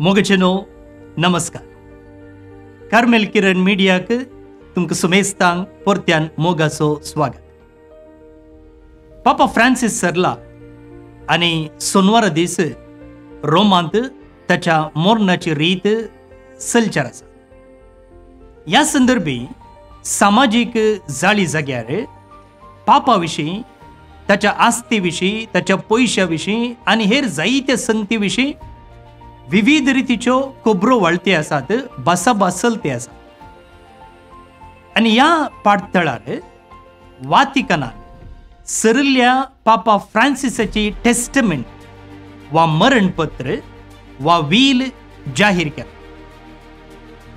मोगचेनो नमस्कार. कार्मेल किरण मिडियाक तुमकां सुमेस्तांक परत्यान मोगाचो स्वागत. पापा फ्रांसीस सरला आनी सोनवारा दीस रोमांत ताच्या मोरणाची रीत सलचार आसा. ह्या संदर्भी सामाजीक जाळी जाग्यार पापा विशीं, ताच्या आस्ती विशीं, ताच्या पयशा विशीं आनी हेर जायत्या संगती विशीं विविध रितीच्यो खबरो वाळते आसात, भासाभास चलते आसा. आनी ह्या पाटथळार वातिकनान सरिल्ल्या पापा फ्रांसिसाची टेस्टमेंट वा मरणपत्र वा व्हील जाहीर केला.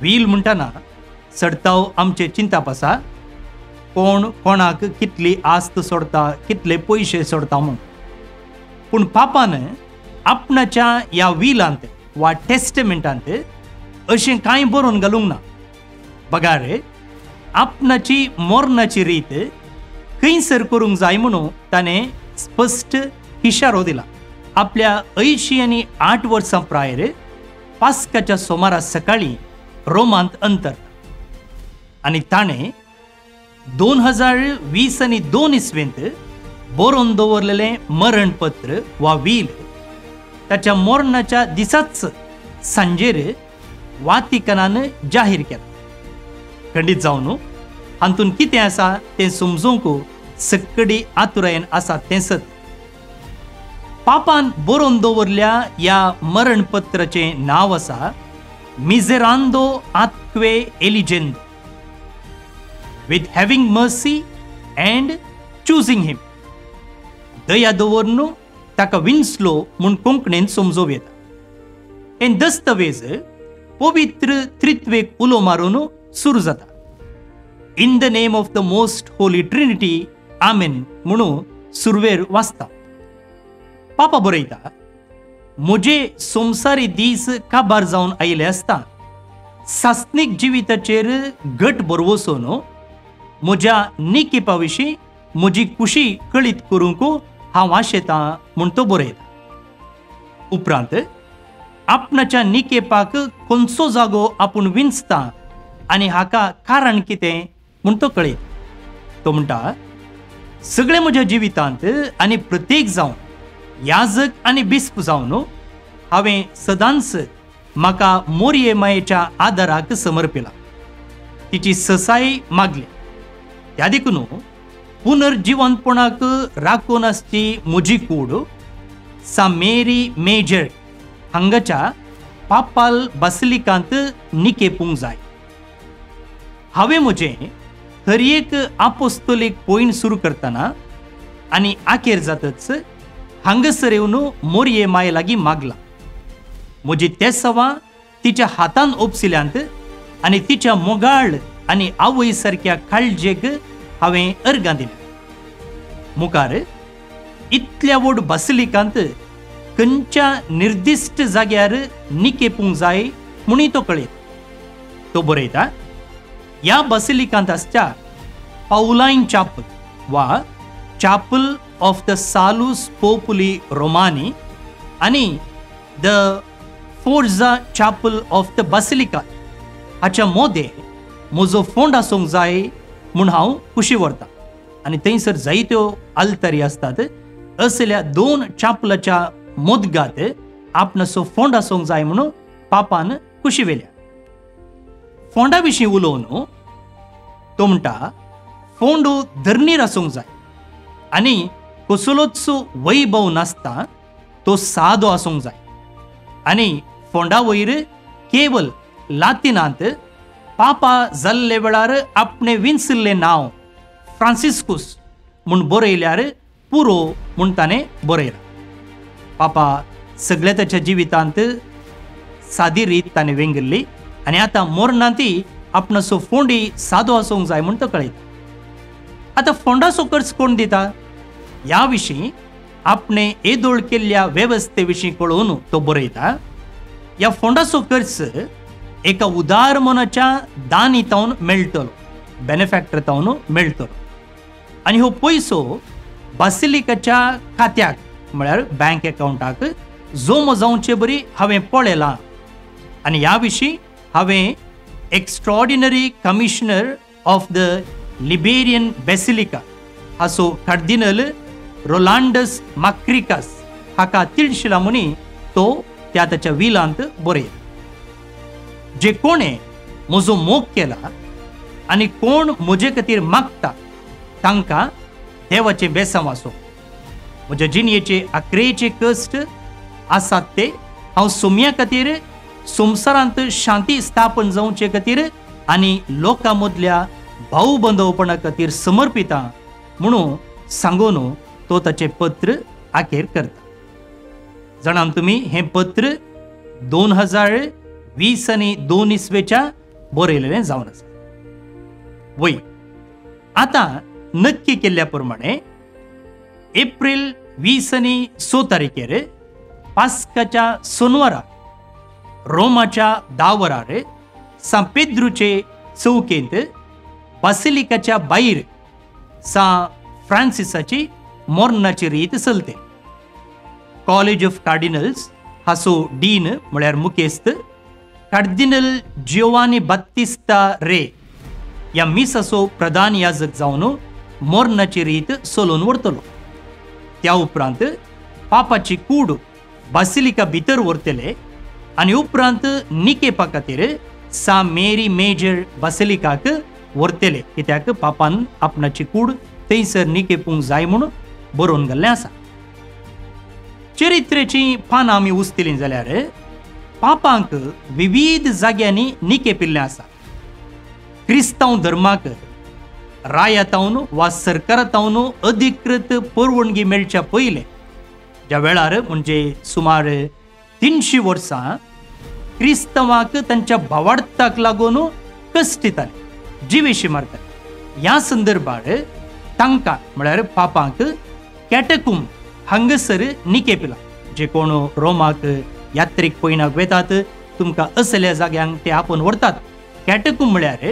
व्हील म्हणटना चडताव आमचे चिंताप आसा, कोण कोणाक कितली आस्त सोडता, कितले पयशे सोडता म्हूण. पूण पापान आपणाच्या ह्या व्हिलांत वा टेस्टमेंटांत अशें कांय बरोवन घालूंक ना. बगार आपणाची मोरणाची रीत खंयसर करूंक जाय म्हणून ताणें स्पश्ट इशारो दिला. आपल्या 88 वर्सां प्रायर पास्काच्या सोमारा सकाळीं रोमांत अंतरता आनी ताणें 2020 आनी 2 इसवेंत बरोवन दवरलेलें मरणपत्र वा व्हील ताच्या मरणाच्या दिसाच सांजेर वातिकनान जाहीर केला. खंडीत जावन हातूंत कितें आसा तें समजूंक सक्कडी आतुरायेन आसा तें सत. पापान बरोवन दवरल्या ह्या मरणपत्राचें नांव आसा मिजेरांदो आत्वे एलिजेंदो, with having mercy and choosing him. दया दवरून ताका विंचलो म्हूण कोंकणीन समजोवं येता. हें दस्तावेज पवित्र त्रित्वेक उलो मारून सुरू जाता. In the name of the most holy trinity amen म्हणून सुरवेर वाचता. पापा बरयता, म्हजे संवसारी दीस काबार जावन आयिल्ले आसता सासनीक जिविताचेर घट बरवसून म्हज्या निकेपा विशीं म्हजी खुशी कळीत करूंक हांव आशेतां म्हूण तो बरयता. उपरांत आपणाच्या निकेपाक खंयचो जागो आपूण विंचता आनी हाका कारण कितें म्हूण तो कळयता. तो म्हणटा, सगळे म्हज्या जिवितांत आनी प्रत्येक जावन याजक आनी बिस्प जावन हांवें सदांच म्हाका मोरये मायेच्या आदाराक समर्पिला, तिची ससाय मागली. त्या देखून पुनर्जिवंतपणाक राखून आसची म्हजी कूड सा मेरी मेजर हांगाच्या पापाल बासिलिकांत निकेपूंक जाय. हांवें म्हजें हर एक आपोस्तोलीक पॉयंट सुरू करतना आनी आखेर जातच हांगासर येवन मोरये माये लागीं मागला. म्हजी तेसवां तिच्या हातान ओपसिल्यांत आनी तिच्या मोगाळ आनी आवय सारक्या काळजेक हांवें अर्गां दिल्या. मुखार इतल्या व्हड बासिलिकांत खंयच्या निर्दिश्ट जाग्यार निकेपूंक जाय म्हणूय तो कळयता. तो बरयता, ह्या बासिलिकांत आसच्या पावलायन चापल वा chapel of the Salus Populi Romani आनी the Forza chapel of the basilica हाच्या मोदें म्हजो फोंड आसूंक जाय म्हूण हांव खुशी व्हरता. आनी थंयसर जायत्यो आल्तारी आसतात, असल्या 2 चापलाच्या मोदगात आपणाचो फोंड आसूंक जाय म्हणून पापान खुशी व्हेल्या. फोंडा विशीं उलोवन तो म्हणटा, फोंडो धरणीर आसूंक जाय आनी कसलोच वैभव नासता तो सादो आसूंक जाय आनी फोंडा वयर केवल लातिनांत पापा जाल्ले वेळार आपणें विंचिल्लें नांव फ्रांसिस्कूस म्हूण बरयल्यार पुरो म्हूण ताणें बरयलां. पापा सगळ्या ताच्या जिवितांत सादी रीत ताणें वेंगिल्ली आनी आतां मोरणांत आपणाचो फोंडी सादो आसूंक जाय म्हूण तो कळयता. आतां फोंडाचो खर्च कोण दिता ह्या विशीं आपणें येदोळ केल्ल्या वेवस्थे विशीं कळोवन तो बरयता, ह्या फोंडाचो खर्च एका उदार मनाच्या दानी तावन मेळटलो, बेनिफॅक्टर तावन मेळटलो आनी हो पयसो बासिलिकाच्या खात्याक म्हळ्यार बँक एकावंटाक जमो जावचे बरी हांवें पळयलां आनी ह्या विशीं हांवें extraordinary commissioner of the Liberian basilica हाचो कार्दिनल रोलांडस माक्रिकास हाका तिळशिला म्हणी तो त्या ताच्या विलांत बरयला. जे कोणें म्हजो मोग केला आनी कोण म्हजे खातीर मागता तांकां देवाचें बेसांव आसूं. म्हज्या जिणयेचे आक्रेचे कश्ट आसात ते हांव सोम्या खातीर, संवसारांत शांती स्थापन जावचे खातीर आनी लोकां मदल्या भाऊ बंधवपणा खातीर समर्पिता म्हणून सांगून तो ताचें पत्र आखेर करता. जाणां तुमी हें पत्र 2020 आनी 2 इसवेच्या बरयलेलें जावन आसा. वय आतां नक्की केल्ल्या प्रमाणे एप्रील 20 आनी 6 तारखेर पास्काच्या सोनवारा रोमाच्या 10 वरार सां पेद्रूचे चौकेंत बासिलिकाच्या भायर सां फ्रांसिसाची मोरनाची रीत चलते. कॉलेज ऑफ कार्डिनल्स हाचो डीन म्हळ्यार मुखेस्त कार्दिनल जियोवानी बात्तिस्ता रे ह्या मिसाचो प्रधान याजक जावन मोरनाची रीत चलोवन व्हरतलो. त्या उपरांत पापाची कूड बासिलिका भितर व्हरतले आनी उपरांत निकेपा खातीर सा मेरी मेजर बासिलिकाक व्हरतले, कित्याक पापान आपणाची कूड थंयसर निकेपूंक जाय म्हूण बरोवन घाल्लें आसा. चरित्रेचीं पानां आमी उस्तिलीं जाल्यार पापांक विविध जाग्यांनी निकेपिल्लें आसा. क्रिस्तांव धर्माक रायातावन वा सरकारातावन अधिकृत परवणगी मेळच्या पयलें ज्या वेळार म्हणजे सुमार 300 वर्सां क्रिस्तांवाक तांच्या भावार्थाक लागून कश्ट दिताले, जिवेशी मारताले. ह्या संदर्भार तांकां म्हळ्यार पापांक कॅटकूम हांगासर निकेपिला. जे कोण रोमाक यात्रीक पयणाक वेतात तुमकां असल्या जाग्यांक ते आपोवन व्हरतात. कॅटकूम म्हळ्यार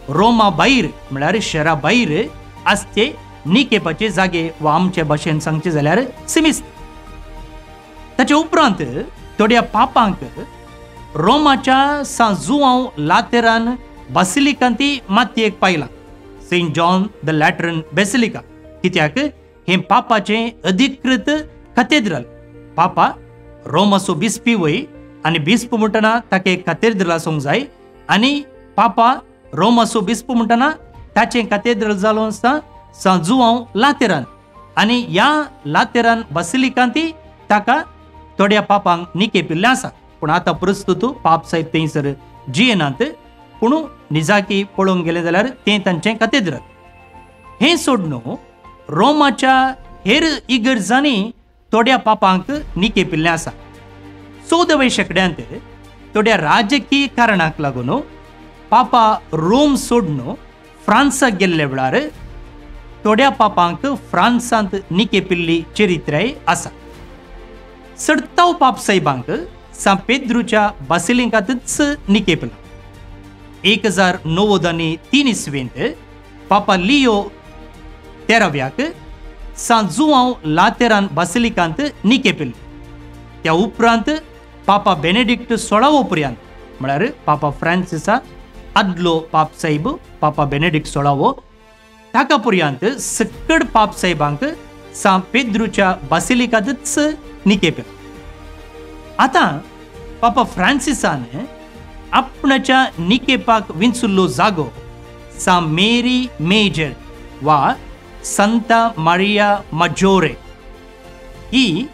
रोमा भायर म्हळ्यार शहरा भायर आसचे निकेपाचे जागे वा आमचे भाशेन सांगचे जाल्यार सिमिस्त. ताचे उपरांत थोड्या पापांक रोमाच्या सां जुआंव लातेरान बासिलिकांती मातयेक पायला, Saint John the Lateran basilica, कित्याक हें पापाचें अधिकृत कथेद्रल. पापा रोमाचो बिस्पी वय आनी बिस्प म्हणटना ताका एक कथेद्रल आसूंक जाय आनी पापा रोमाचो बिस्प म्हणटना ताचें कथेद्रल जालो आसता सां जुआंव लातेरान आनी ह्या लातेरान बासिलिकांती ताका थोड्या पापांक निकेपिल्लें आसा. पूण आतां प्रस्तुत पाप साहेब थंयसर जियेनात, पूण निजाकी पळोवंक गेलें जाल्यार तें तांचें कथेद्रल. हें सोडून रोमाच्या हेर इगर्जांनी थोड्या पापांक निकेपिल्लें आसा. 14व्या शेंकड्यांत थोड्या राजकीय कारणाक लागून पापा रोम सोडून फ्रांसाक गेल्ल्या वेळार थोड्या पापांक फ्रांसांत निकेपिल्ली चरित्राय आसा. सडताव पाप साहेबांक सां पेद्रूच्या बासिलिकांतच निकेपला. 1093 इसवेंत पापा लियो 13व्याक सां जुआंव लातेरान बासिलिकांत निकेपिल्ले. त्या उपरांत पापा बेनेडिक्ट 16वो पर्यंत म्हळ्यार पापा फ्रांसिसा आदलो पाप साहेब पापा बेनेडिक्ट 16वो ताका पर्यंत सक्कड पाप साहेबांक सां पेद्रूच्या बासिलिकांतच निकेपिला. आतां पापा फ्रांसिसान आपणाच्या निकेपाक विंचुल्लो जागो सां मेरी मेजर वा संता मारिया माजोरे ही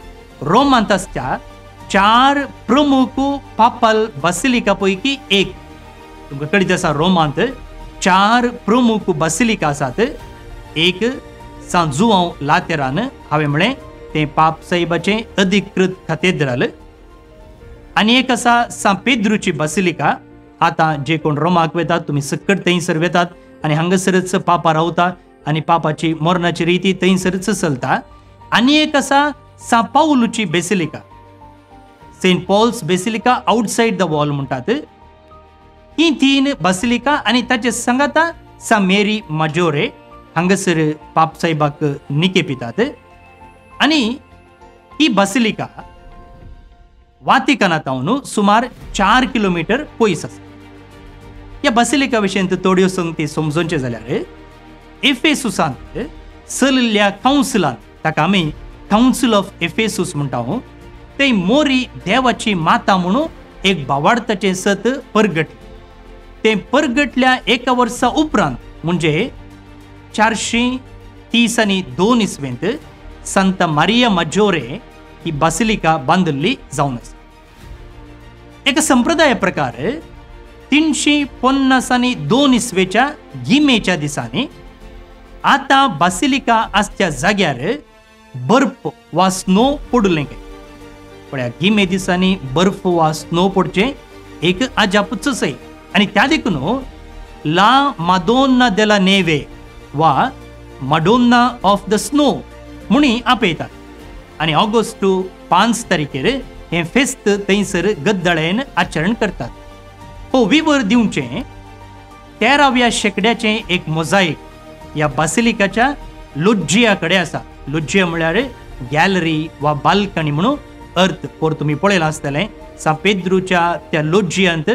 रोमांत आसच्या 4 प्रमुख पापल बासिलिका पैकी एक. तुमकां कळीत आसा रोमांत 4 प्रमुख बासिलिका आसात. एक सां जुआंव लातेरान हांवें म्हळें तें पाप साहेबाचें अधिकृत कथेद्रल, आनी एक आसा सां पेद्रूची बासिलिका. आतां जे कोण रोमाक वेतात तुमी सक्कड थंयसर वेतात आनी हांगासरच पापा रावता आनी पापाची मरणाची रिती थंयसरच चलता. आनी एक आसा सां पावलूची basilica, Saint Paul's basilica outside the wall म्हणटात. ही 3 बासिलिका आनी ताचे सांगाता सां मेरी माजोरे हांगासर पाप साहेबाक निकेपितात. आनी ही बासिलिका वातिकाना तावन सुमार 4 किलोमीटर पयस आसा. ह्या बासिलिका विशयंत थोड्यो संगती समजोवचें जाल्यार एफेसुसांत चलिल्ल्या कावन्सिलान, ताका आमी कावन्सिल ऑफ एफेसूस म्हणटा, ते मोरी देवाची माता म्हणून एक भावार्थाचें सत परगटलें. तें परगटल्या एका वर्सा उपरांत म्हणजे 432 इस्वेंत सांता मारिया माज्योरे ही बासिलिका बांदिल्ली जावन आसा. एका संप्रदाया प्रकार 352 इस्वेच्या गिमेच्या दिसांनी आतां बासिलिका आसच्या जाग्यार बर्फ वा स्नो पडलें काय. पळया, गिमे दिसांनी बर्फ वा स्नो पडचें एक अजापूच सय आनी त्या देखून ला मादोन्ना देला नेवे वा माडोन्ना ऑफ the snow म्हणी आपयतात. आनी ऑगस्ट 5 तारखेर हें फेस्त थंयसर गद्दळेन आचरण करतात. हो विवर दिवचें 13व्या शेंकड्याचें एक मोजाईक ह्या बासिलिकाच्या लोज्जिया कडेन आसा. लोज्जिया म्हळ्यार गॅलरी वा बाल्कनी म्हणून अर्थ. पोर तुमी पळयलां आसतलें, सा पेद्रूच्या त्या लोज्जियांत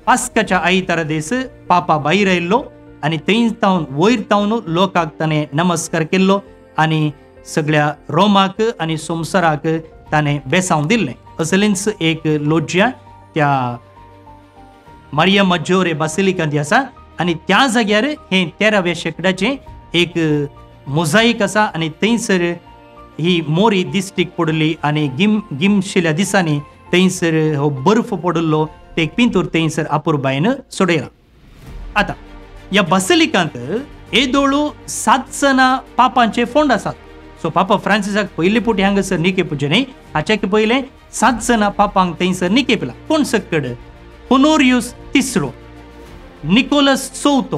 पास्काच्या आयतारा दीस पापा भायर आयिल्लो आनी थंय तावन वयर तावन लोकांक ताणें नमस्कार केल्लो आनी सगळ्या रोमाक आनी संवसाराक ताणें बेसांव दिल्लें. असलेंच एक लोज्जिया त्या मारिया माज्योरे बासिलिकांत आसा आनी त्या जाग्यार हें 13व्या शेंकड्याचें एक मोजाईक आसा आनी थंयसर ही मोरी दिश्टीक पडली आनी गिमशिल्या दिसांनी थंयसर हो बर्फ पडिल्लो ते पिंतूर थंयसर अपुरबायेन सोडयला. आतां ह्या बासिलिकांत येदोळू 7 जाणां पापांचे फोंड आसात. सो पापा फ्रांसिसाक पयले फावटी हांगासर निकेपुचें न्ही, हाच्या पयलें 7 जाणां पापांक थंयसर निकेपला. कोण सक्कड? होनोरियूस तिसरो, निकोलस चवथो,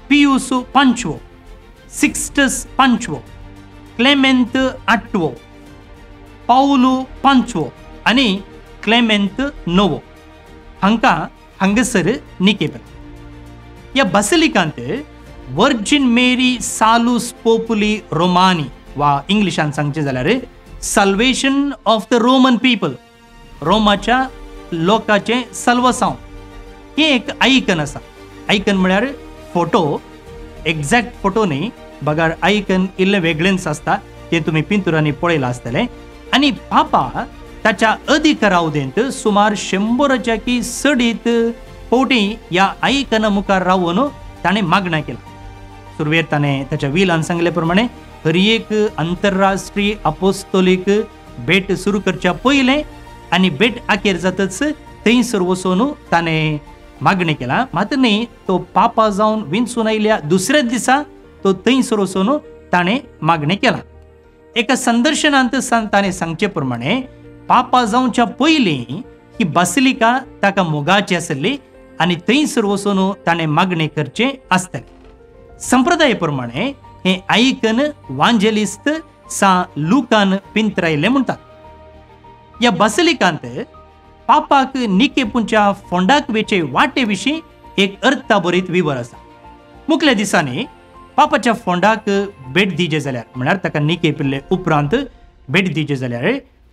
पियूस पांचवो, सिक्स्टस पांचवो, क्लेमेंत आठवो, पावलो पांचवो आनी क्लेमेंत णवो हांकां हांगासर निकेपला. ह्या बासिलिकांत वर्जीन मेरी सालूस पोपुली रोमानी वा इंग्लिशान सांगचें जाल्यार salvation of the Roman people, रोमाच्या लोकांचें सल्वसांव हें एक आयकन आसा. आयकन म्हळ्यार फोटो, एग्जॅक्ट फोटो न्ही, बगर आयकन इल्लें वेगळेंच आसता, तें तुमी पिंतुरांनी पळयलां आसतलें. आनी पापा ताच्या अधिकारावधेंत सुमार 100 की चडीत फावटी ह्या आयकना मुखार रावन ताणें मागणें केलां. सुरवेर ताणें ताच्या विलान सांगले प्रमाणे हर एक आंतरराष्ट्रीय अपोस्तोलीक भेट सुरू करच्या पयलें आनी भेट आखेर जातच थंयसर वचून ताणें मागणें केलां. मात न्ही, तो पापा जावन विंचून आयल्या दुसऱ्याच दिसा तो थंयसर वचून ताणें मागणें केलां. एका संदर्शनांत ताणें सांगचे प्रमाणे पापा जावच्या पयलीं ही बासिलिका ताका मोगाची आसली आनी थंयसर वचून ताणें मागणें करचें आसतलें. संप्रदाय प्रमाणे हें आयकन वांजेलिस्त सा लुकान पिंत्रायलें म्हणटात. ह्या बासिलिकांत पापाक निकेपुंच्या फोंडाक वेचे वाटे विशीं एक अर्थाभरीत विवर आसा. मुखल्या दिसांनी पापाच्या फोंडाक भेट दिजे जाल्यार, म्हळ्यार ताका निकेपिल्ले उपरांत भेट दिजे जाल्यार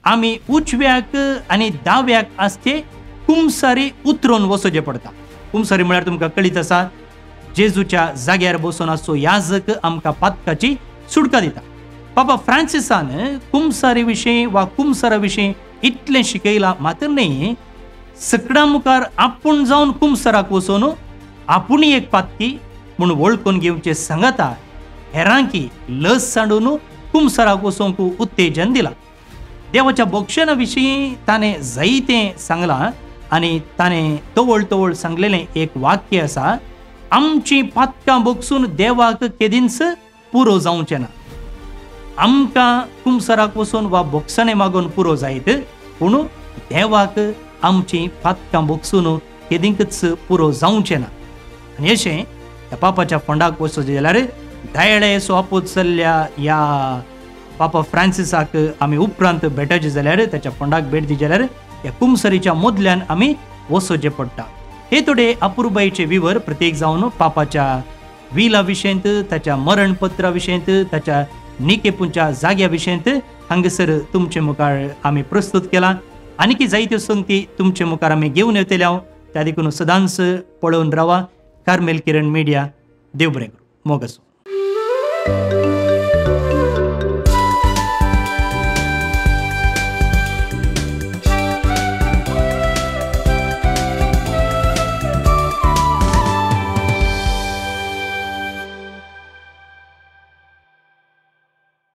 आमी उजव्याक आनी दाव्याक आसचे कुमसारी उतरून वचोचें पडटा. कुमसारी म्हळ्यार तुमकां कळीत आसा, जेजूच्या जाग्यार बसून आसचो याजक आमकां पातकाची सुटका दिता. पापा फ्रांसिसान कुमसारी विशीं वा कुमसारा विशीं इतलें शिकयलां, मात्र न्ही सकडां मुखार आपूण जावन कुमसराक वचून आपूण एक पातकी म्हूण वळखून घेवचें सांगता हेरांकी लस सांडून कुमसराक वचूंक उत्तेजन दिलां. देवाच्या बोक्षणा विशीं ताणें जायतें सांगलां आनी ताणें तवळ तवळ सांगलेलें एक वाक्य आसा, आमचीं पातकां बोगसून देवाक केदींच पुरो जावचें ना. आमकां कुमसराक वचून वा बोगसणें मागून पुरो जायत, पूण देवाक आमचीं पातकां बोगसून केदींकच पुरो जावचें ना. आनी अशें ह्या पापाच्या फोंडाक वचचें जाल्यार दयाळे सोपूत चल्ल्या ह्या पापा फ्रांसिसाक आमी उपरांत भेटचे जाल्यार, ताच्या फोंडाक भेट दिली जाल्यार ह्या कुमसरीच्या मदल्यान आमी वचोचें पडटा. हे थोडे अपुरबायेचे विवर प्रत्येक जावन पापाच्या विला विशयंत, ताच्या मरणपत्रा विशयंत, ताच्या निकेपुंच्या जाग्या विशयंत हांगासर तुमचे मुखार आमी प्रस्तुत केला. आनीकी जायत्यो संगती तुमचे मुखार आमी घेवन येतले हांव, त्या देखून सदांच पळोवन रावा कार्मेल किरण मिडिया. देव बरें करूं, मोग आसूं.